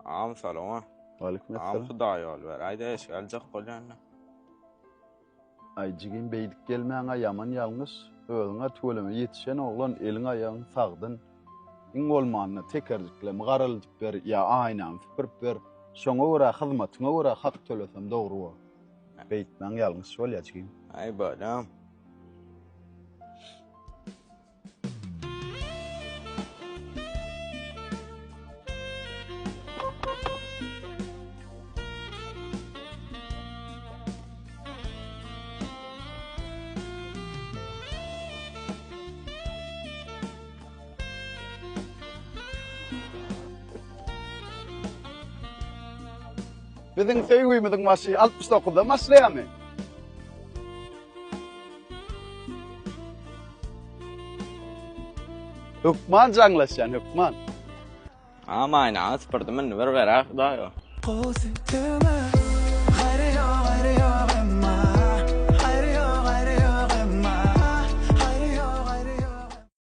Agam salama. Waleýkim Agam essalam. Hudaý ýol beräýdä eşik aljak bolýan-da. Aý jigim beýdip gelmäň-ä ýaman ýalňyş. Özüň-ä tüweleme ýetişen oglan, eliň-aýagyň sagdyn. Iň bolmanda tekerjiklemi garaldyp ber ýa aýnamy süpürip ber. Şoňa görä hyzmatyňa görä hak tölesem dogry bor. Beýtmäň ýalňyş bolýa jigim. Aý bolýam. Biziň söýgimiziň başy 69-dan başlaýarmy? Hökman jaňlaşýan, hökman. Agam aýnaňy süpürdim indi bir beräý Hudaýa.